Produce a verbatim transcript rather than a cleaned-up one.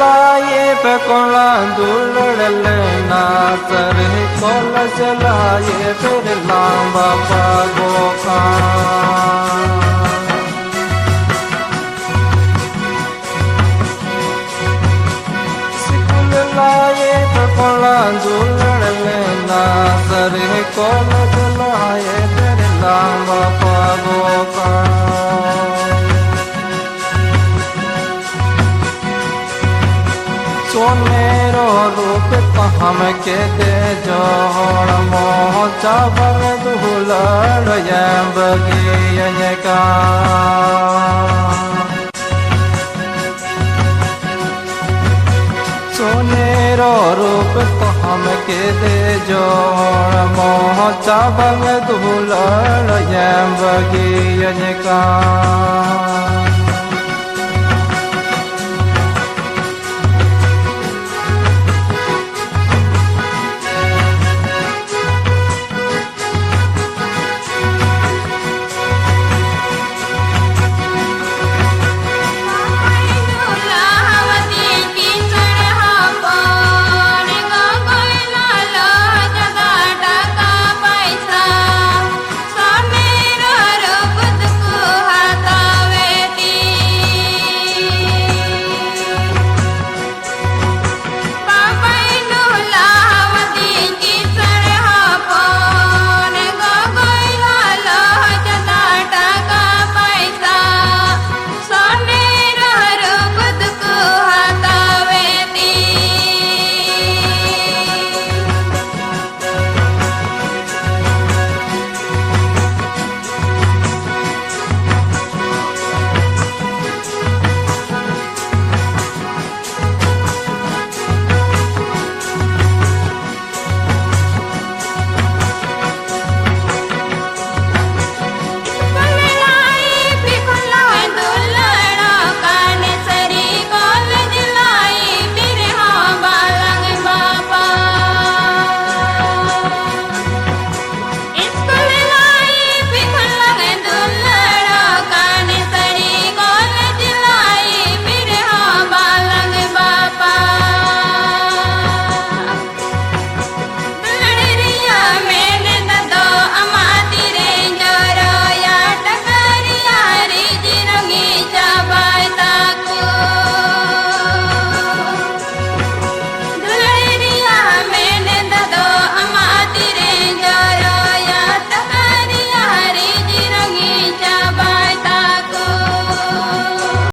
ᱞᱟᱭᱮ ᱯᱮ ᱠᱚᱲᱟ ᱫᱩᱞᱟᱹᱲ ᱞᱮᱱᱟ, ᱥᱟᱹᱨᱤ ᱠᱚᱞ ᱪᱟᱞᱟᱭᱮ ᱯᱮ ᱨᱮᱞᱟᱝ ᱵᱟᱯᱟ ᱜᱚᱠᱟ᱾ ᱥᱤᱠᱩᱞ ᱞᱟᱭᱮ ᱯᱮ ᱠᱚᱲᱟ ᱫᱩᱞᱟᱹᱲ ᱞᱮᱱᱟ, ᱥᱟᱹᱨᱤ ᱠᱚᱞ ᱪᱟᱞᱟᱭᱮ ᱯᱮ ᱨᱮᱞᱟᱝ ᱵᱟᱯᱟ ᱜᱚᱠᱟ᱾ ᱥᱚᱱᱮᱨᱚ ᱨᱩᱯ ᱛᱟᱢ ᱠᱮᱫᱮ ᱡᱚᱦᱚᱲ ᱢᱚᱦᱚ ᱪᱟᱵᱟᱝ ᱫᱩᱞᱟᱹᱲ ᱮᱢ ᱵᱟᱹᱜᱤᱭᱟᱹᱧ ᱠᱟᱱ᱾ ᱥᱚᱱᱮᱨᱚ ᱨᱩᱯ ᱛᱟᱢ ᱠᱮᱫᱮ ᱡᱚᱦᱚᱲ ᱢᱚᱦᱚ ᱪᱟᱵᱟᱝ ᱫᱩᱞᱟᱹᱲ ᱮᱢ ᱵᱟᱹᱜᱤᱭᱟᱹᱧ ᱠᱟᱱ᱾